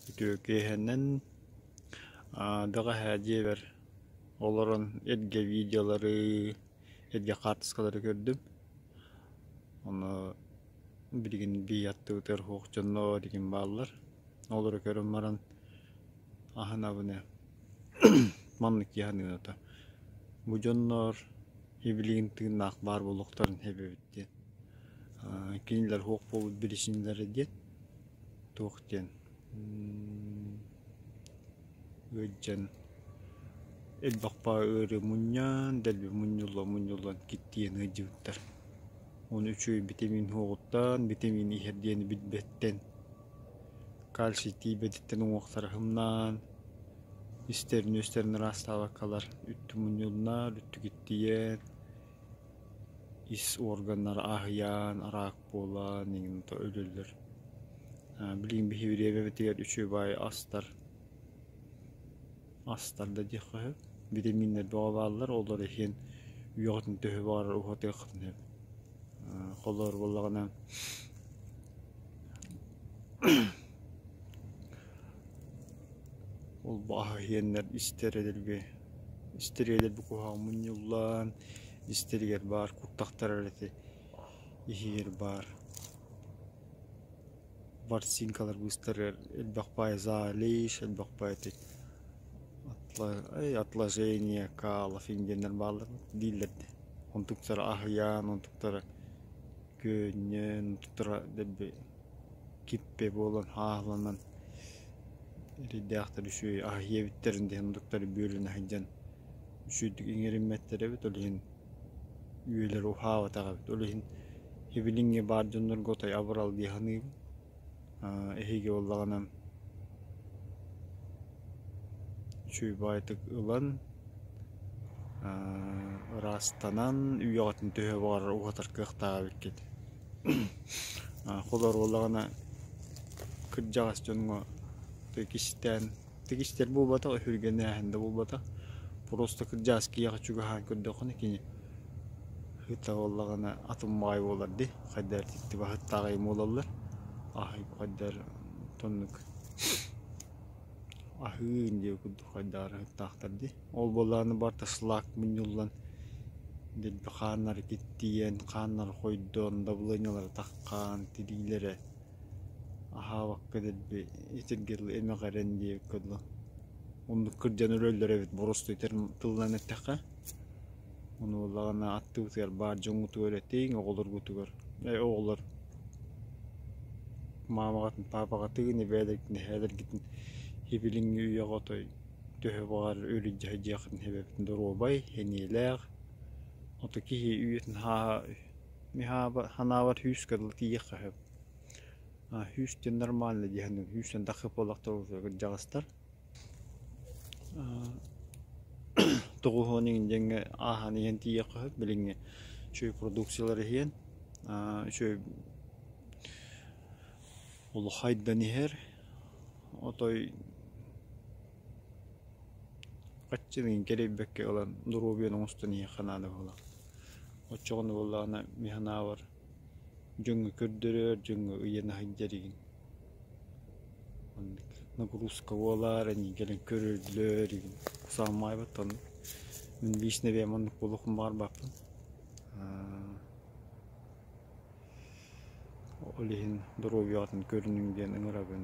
Үтүө киэһэнэн бэҕэһээ дьиэбэр олорон эргэ видеолары, эргэ хаартыскалары көрдүм. Ону билигин бии аттыбытыгар суох дьоннор игин бааллар. Олору көрөн баран аһынабын ээ маннык киһи саныыта. Бу дьоннор билигин тыыннаах баар буолуохтарын сөп эбит диэн. Кинилэр суох буолбут биричиинэлэрэ диэн туох диэн ыалдьан элбэх баҕа ыарыы мунньан, дэлби мунньуллан-мунньуллан киттийэн ыалдьыбыттар. Ону үчүгэй битэмиин суоҕуттан, битэмиин иһэр диэни билбэттэн, кальций тиийбэтиттэн уҥуохтара сымнаан, истэрин-үөстэрин ыраастаабаккалар үттү мунньуллар, үттү киттийэн, ис органнара аһыйан, араак буолан эҥин өлөллөр. Билигин биһиги бириэмэбитигэр үчүгэй баҕайы астар, астар да диэххэ сөп, битэмииннэр бөҕө бааллар, олор иһин үйэҕитин төһө баҕарар уһатыаххытын сөп. Холобур буоллаҕына ол баҕа иһиэннэр истэр эдэрби истэр эдэрби куһаҕан мунньуллан истэригэр баар куртахтар эрэ иһигэр баар ворсинкалар быыстарыгар элбэх баай залежь, элбэх баай отложение калов диэннэр бааллар дииллэр дии. Онтуктара аһыйаан, онтуктара көөнньөн, онтуктара дэлби киппэ буолан хааһыланан эрэйдээхтэр үчүгэй аһыйа эбиттэрин диэн онтуктары бүөлүнэ сылдьан үчүгэйдик иҥэриммэттэр эбит, ол иһин үйэлэр уһаабатах эбит. Ол иһин һибилиҥҥэ баар дьоннорго отой абырал дии саныыбын. Эһиги буоллаҕына үчүгэй баҕайытык ылан ыраастанан үйэҕитин төһө баҕарар уһатар кыахтаах эбиккит. Холобур буоллаҕына кырдьаҕас дьоҥҥо кистээн тигистэр буолбатах, өһүргэнээһин да буолбатах. Просто кырдьаҕас киһиэхэ чугаһаан көрдөххүнэ кини ыта буоллаҕына атын баҕайы буолар дии, хайдах эрэ итинник баһыттааҕы буолаллар. Аһый хайдах эрэ оннук аһыын диэбит курдук хайдах эрэ ыһыктаахтар дии. Ол буоллаҕына барыта шлак мунньуллан дэлби хааннара киттийэн, хааннара хойдон, дабылыанньалара таххан, тириилэрэ аһаабакка дэлби итиргэ дылы эмэҕирэн диэбиккэ дылы оннук кырдьан өлөллөр эбит боростуой тылынан эттэххэ. Ону буоллаҕына аттыбытыгар баар дьоҥҥутугар этиҥ, оҕолоргутугар оҕолор маамаҕытын, паапаҕытын, эбээлэргитин, эһээлэргитин һибилиҥҥи үйэҕэ отой төһө баҕарар өлүддьэ сылдьыаххытын сөп доруобай, сэниэлээх, ото киһи үйэтин хааһа санаабар сүүскэ дылы тиийиэххэ сөп. Сүүс диэн нормально дии саныыбын, сүүстэн тахсыы буоллахтара кырдьаҕастар. 90 иҥин диэҥҥэ ааһан иһэн тиийиэххэ сөп билиҥҥи үчүгэй продукциялар иһиэн үчүгэй олох айдан иһэр отой хаччыны кэрэйбэккэ ылан доруобуйаны оҥостон иһиэххэ наада буолар. Оччоҕуна буоллаҕына мин санаабар дьоҥҥо көрдөрөр, дьоҥҥо ыйан сылдьар игин оннук нагрузка буолар, эйигин кэлэн көрөллөр игин саамайбат оннук. Мин лично бэйэм оннук буолуохпун баҕарбаппын. Ол иһин доруобуйаҕытын көрүнүҥ диэн ыҥырабын.